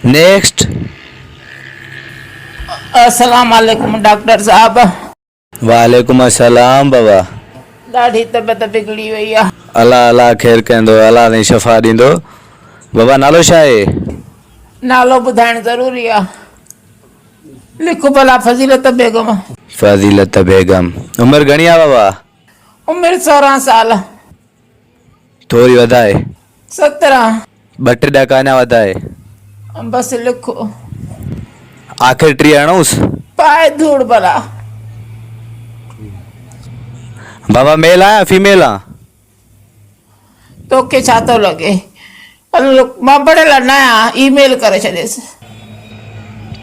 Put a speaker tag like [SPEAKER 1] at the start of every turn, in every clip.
[SPEAKER 1] Next.
[SPEAKER 2] السلام عليڪم doctor صاحب.
[SPEAKER 1] وعليڪم السلام بابا.
[SPEAKER 2] ڏاڍي طبيعت بگڙي وئي آ.
[SPEAKER 1] الله الله خير ڪندو الله سائين شفا ڏيندو بابا نالو ڇا آهي.
[SPEAKER 2] نالو ٻڌائڻ ضروري آ لک ڀلا فضيلت بيگم.
[SPEAKER 1] فضيلت بيگم عمر گهڻي آ بابا.
[SPEAKER 2] عمر 16 سال.
[SPEAKER 1] ٿوري وڌائي.
[SPEAKER 2] 17.
[SPEAKER 1] ٻه ٽي ڏهاڪا اڃا وڌائي.
[SPEAKER 2] بس لک.
[SPEAKER 1] آخر ٽي هڻونس.
[SPEAKER 2] پائي ڌوڙ ڀلا.
[SPEAKER 1] بابا ميل آ يا فيميل آ؟
[SPEAKER 2] توکي ڇا ٿو لڳي؟ مان پڙهيل نه آهيان اي ميل ڪري ڇڏيس.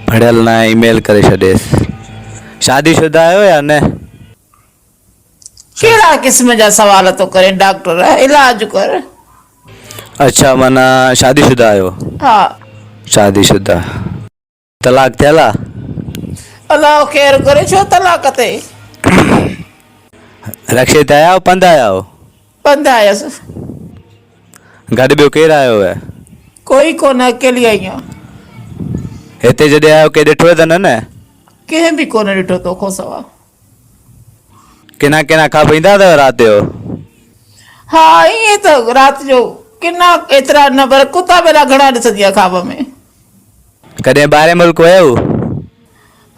[SPEAKER 1] پڙهيل نه آهيان اي ميل ڪري ڇڏيس. شادي شده آهيو يا نه؟
[SPEAKER 2] ڪهڙا قسم جا سوال ٿو ڪرين ڊاڪٽر علاج ڪر.
[SPEAKER 1] اڇا معنيٰ شادي شده آهيو.
[SPEAKER 2] ها.
[SPEAKER 1] شادي شده. طلاق ٿيل آ؟
[SPEAKER 2] الله خير ڪري ڇو طلاق تي.
[SPEAKER 1] رڪشي تي آيا آهيو پنڌ آيا آهيو؟
[SPEAKER 2] پنڌ آيس.
[SPEAKER 1] گڏ ٻيو ڪير آيو هو؟
[SPEAKER 2] ڪوئي ڪونه اڪيلي آئي آهيان.
[SPEAKER 1] هتي جڏهن آيو ڪنهن ڏٺو ته نه نه؟
[SPEAKER 2] ڪنهن به ڪونه ڏٺو توکان سوا.
[SPEAKER 1] ڪنا ڪنا کاء پيندا اٿو رات جو؟
[SPEAKER 2] ها ائين ته رات جو ڪنا ايترا نه پر ڪتا ٻيلا گهڻا ڏسندي آهيان خواب ۾.
[SPEAKER 1] ڪڏهن ٻاهرين ملڪ ويو؟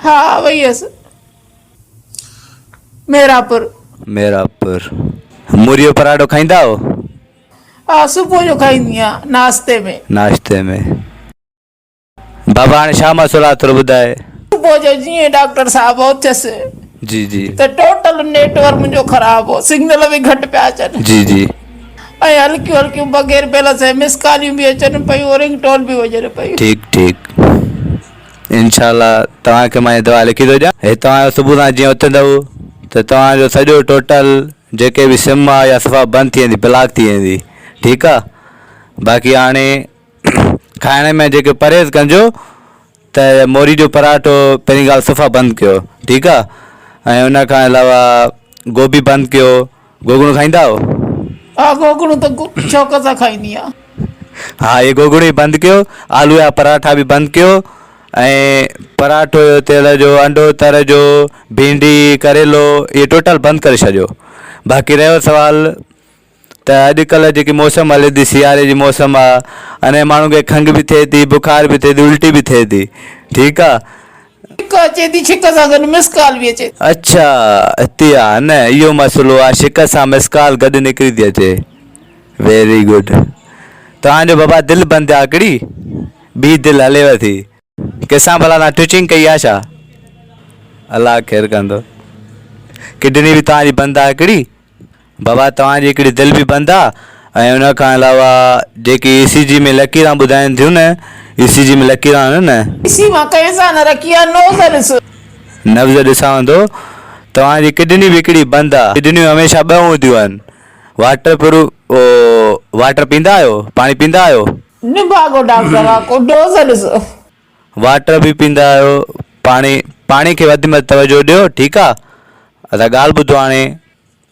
[SPEAKER 2] ها وئي هيس ميراپور.
[SPEAKER 1] ميراپور. موري جو پراٺو کائيندا آهيو؟
[SPEAKER 2] ها صبح جو کائيندي آهيان ناشتي ۾.
[SPEAKER 1] ناشتي ۾. بابا هاڻي ڇا مسئلو آ ٿورو ٻڌاء.
[SPEAKER 2] صبح جو جيئن ڊاڪٽر صاحب اٿيس
[SPEAKER 1] جي جي
[SPEAKER 2] ته ٽوٽل نيٽ ورڪ منهنجو خراب هو سگنل به گهٽ پيا اچن
[SPEAKER 1] جي جي
[SPEAKER 2] ۽ هلڪيون هلڪيون بغير بيلنس ۽ مس ڪاليون به اچن پيون رنگ ٽون به وڄن پيون.
[SPEAKER 1] ٺيڪ ٺيڪ انشاء الله توهان کي مان هي دوا لکي ٿو ڏيان هي توهان جو صبح سان جيئن اٿندؤ ته توهان جو سڄو ٽوٽل جيڪي به سم آ يا صفا بند ٿي ويندي بلاڪ ٿي ويندي ٺيڪ آ باقي هاڻي کائڻ ۾ جيڪي پرهيز ڪنجو ته موري جو پراٺو پهرين ڳالهه صفا بند ڪيو ٺيڪ آ ۽ ان کان علاوه گوبي بند ڪيو گوگڻو کائيندا آهيو؟
[SPEAKER 2] ها گوگڻو ته شوق سان کائيندي آهيان.
[SPEAKER 1] ها اهي گوگڻو به بند ڪيو آلو جا پراٺا به بند ڪيو ۽ پراٺو تيل جو انڊو تر جو ڀينڊي ڪريلو اهي ٽوٽل بند ڪري ڇڏيو باقي رهيو سوال ته اڄ ڪلهه جيڪي موسم هلي ٿي سياري جي موسم آ اني ماڻهو کي کنگهه به ٿئي ٿي بخار به ٿئي ٿي الٽي به ٿئي ٿي ٺيڪ آ.
[SPEAKER 2] ڇڪ اچي ٿي ڇڪ سان گڏ مس ڪال به اچي ٿي.
[SPEAKER 1] اڇا اتي آ نه اهو مسئلو آ ڇڪ سان مس ڪال گڏ نڪري ٿي اچي ويري گڊ توهان جو بابا دل بند آ هڪڙي ٻي دل هليو ٿي. ڪنهن ڀلا توهان ٽچنگ ڪئي آ ڇا؟ الله خير ڪندو ڪڊني به توهان جي بند آ هڪڙي. بابا توهان جي هڪڙي دل به بند آ ۽ ان کان علاوه جيڪي اي سي جي ۾ لڪيران ٻڌائين ٿيون نه اي سي جي ۾ لڪيران آهن نه.
[SPEAKER 2] اي سي مان ڪنهن سان نه رکي آ نوز ڏس.
[SPEAKER 1] نبض ڏسان ٿو توهان جي ڪڊني به هڪڙي بند آ ڪڊنيون هميشه ٻه هونديون آهن واٽر پروف واٽر پيندا آهيو پاڻي پيندا آهيو.
[SPEAKER 2] نڀاڳو ڊاڪٽر آ ڪو ڊوز ڏس.
[SPEAKER 1] واٽر به پيندا آهيو پاڻي پاڻي کي وڌ ۾ وڌ توجه ڏيو ٺيڪ آ ادا ڳالهه ٻڌو هاڻي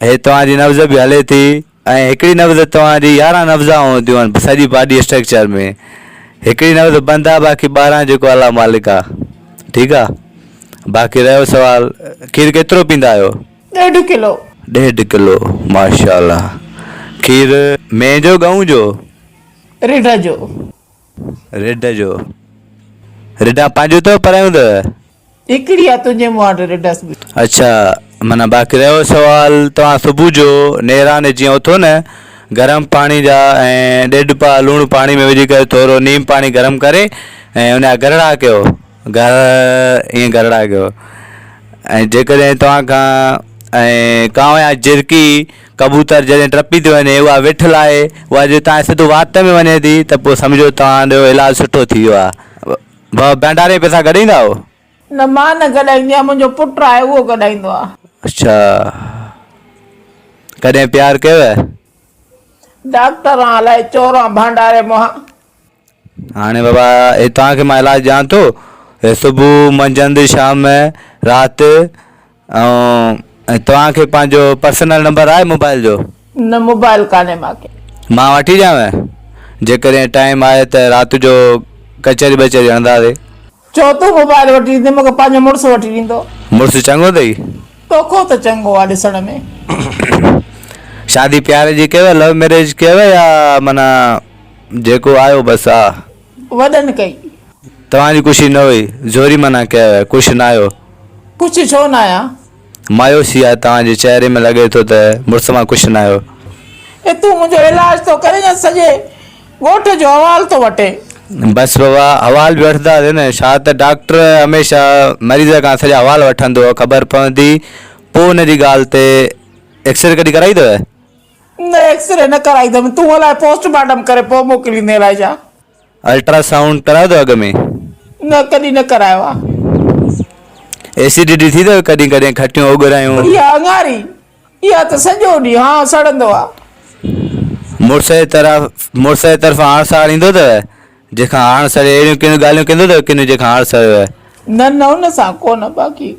[SPEAKER 1] هي توهان جي نبض به هلي ٿي ۽ هڪڙي نبض توهان جي 11 نبضان هونديون آهن سڄي باڊي اسٽرڪچر ۾ هڪڙي نبض بند آ باقي 12 جيڪو الله مالڪ آ ٺيڪ آ باقي رهيو سوال کير ڪيترو پيندا آهيو؟
[SPEAKER 2] ڏيڍ ڪلو.
[SPEAKER 1] ڏيڍ ڪلو ماشاء الله کير مينهن جو ڳئون جو؟
[SPEAKER 2] رڍ جو.
[SPEAKER 1] رڍ جو. رڍان پنهنجون اٿو پرايون اٿو؟
[SPEAKER 2] هڪڙي آ تنهنجي مون وٽ رڍس به.
[SPEAKER 1] اڇا معنيٰ باقي رهيو سوال توهان صبح جو نيراني جيئن اٿو نه گرم پاڻي جا ۽ ڏيڍ پاء لوڻ پاڻي ۾ وجهي ڪري ٿورو نيم پاڻي گرم ڪري ۽ ان جا گرڙا ڪيو گهر ائين گرڙا ڪيو ۽ جيڪڏهن توهان کان ۽ ڪانء يا جهرڪي ڪبوتر جڏهن ٽپي ٿي وڃي اها وٺ لاهي اها جي توهان جي سڌو وات ۾ وڃي ٿي ته پوء سمجهو توهان جو علاج سٺو ٿي ويو آهي. ڀاء ڀنڊاري جا پئسا گڏائيندا آهيو؟
[SPEAKER 2] نه مان نه گڏائيندي آهيان منهنجو پٽ آهي اهو گڏائيندو آهي.
[SPEAKER 1] اڇا ڪڏهن پيار ڪيو؟
[SPEAKER 2] ڊاڪٽر آن الائي چور آن ڀانڊاري منهان.
[SPEAKER 1] هاڻي بابا هي توهان کي مان علاج ڏيان ٿو هي صبح منجهند شام رات ۽ توهان کي پنهنجو پرسنل نمبر آهي موبائل جو؟
[SPEAKER 2] نه موبائل ڪانهي مان کي.
[SPEAKER 1] مان وٺي ڏيانو؟ جيڪڏهن ٽائيم آهي ته رات جو ڪچهري ٻچهري هڻنداسي.
[SPEAKER 2] چئو تون موبائل وٺي ڏيندين مونکي پنهنجو مڙس وٺي ڏيندو.
[SPEAKER 1] مڙس چڱو اٿئي؟
[SPEAKER 2] توکون ته چڱو آ ڏسڻ ۾.
[SPEAKER 1] شادي پيار جي ڪيو لو ميريج ڪيو يا معنيٰ جيڪو آيو بس آ.
[SPEAKER 2] وڏن ڪئي.
[SPEAKER 1] توهان جي خوشي نه هئي زوري معنيٰ ڪيو خوش نه آهيو.
[SPEAKER 2] خوش ڇو نه آهيان.
[SPEAKER 1] مايوسي آهي توهان جي چهري ۾ لڳي ٿو ته مڙس مان خوش نه آهيو.
[SPEAKER 2] اي تون منهنجو علاج ٿو ڪرين يا سڄي ڳوٺ جو حوال ٿو وٺين.
[SPEAKER 1] بس بابا حوال به وٺنداسين نه ڇا ته ڊاڪٽر هميشه مريض کان سڄا حوال وٺندو آهي خبر پوندي پوء ان جي ڳالهه تي ايڪسري ڪڏهن ڪرائي اٿو؟
[SPEAKER 2] نه ايڪسري نه ڪرائي اٿم تون الائي پوسٽ مارٽم ڪري پوء موڪليندين الائي ڇا.
[SPEAKER 1] الٽرا سائونڊ ڪرايو اٿو اڳ ۾؟
[SPEAKER 2] نه ڪڏهن نه ڪرايو آ.
[SPEAKER 1] ايسيڊٽي ٿي اٿو ڪڏهن ڪڏهن کٽيون اوڳرايون؟
[SPEAKER 2] اها اڱاري اها ته سڄو ڏينهن هانء سڙندو آ.
[SPEAKER 1] مڙس جي طرف مڙس جي طرفان آڻ ساڙ ايندو اٿو؟ جنهن کان آڻ سڙي اهڙيون ڪن ڳالهيون ڪندو اٿو ڪن جنهن کان آڻ سڙيو؟
[SPEAKER 2] نه نه ان سان ڪونه باقي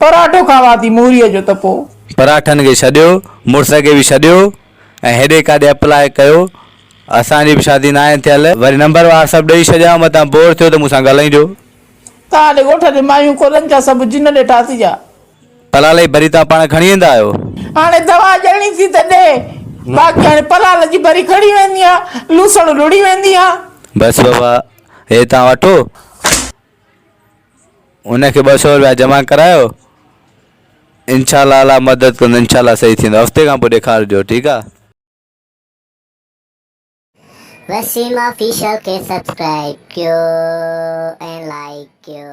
[SPEAKER 2] پراٺو کاوان ٿي موريء جو ته پوء.
[SPEAKER 1] پراٺن کي ڇڏيو مڙس کي به ڇڏيو ۽ هيڏي ڪاڏي اپلاء ڪيو اسان جي به شادي ناهي ٿيل. وري نمبر واٽس اپ ڏئي ڇڏيان متان بور ٿيو ته مون سان ڳالهائينجو.
[SPEAKER 2] توهان ڏي ڳوٺ جي مايون ڪونهن ڇا سڀ جن ڏٺا ٿي ڇا.
[SPEAKER 1] پلال جي ڀري توهان پاڻ کڻي ويندا آهيو.
[SPEAKER 2] هاڻي دوا ڏيڻي ٿي ته ڏي باقي هاڻي پلال جي ڀري کڻي ويندي آ لوسڻ لڙي ويندي آ.
[SPEAKER 1] بس بابا هي توهان وٺو ان کي 200 روپيا جمع ڪرايو انشاء الله الله مدد ڪندو انشاء الله صحيح ٿيندو هفتي کان پوء ڏيکارجو ٺيڪ آ.
[SPEAKER 3] وسيم آفيشل کي سبسڪرائب ڪيو ۽ لائيڪ ڪيو.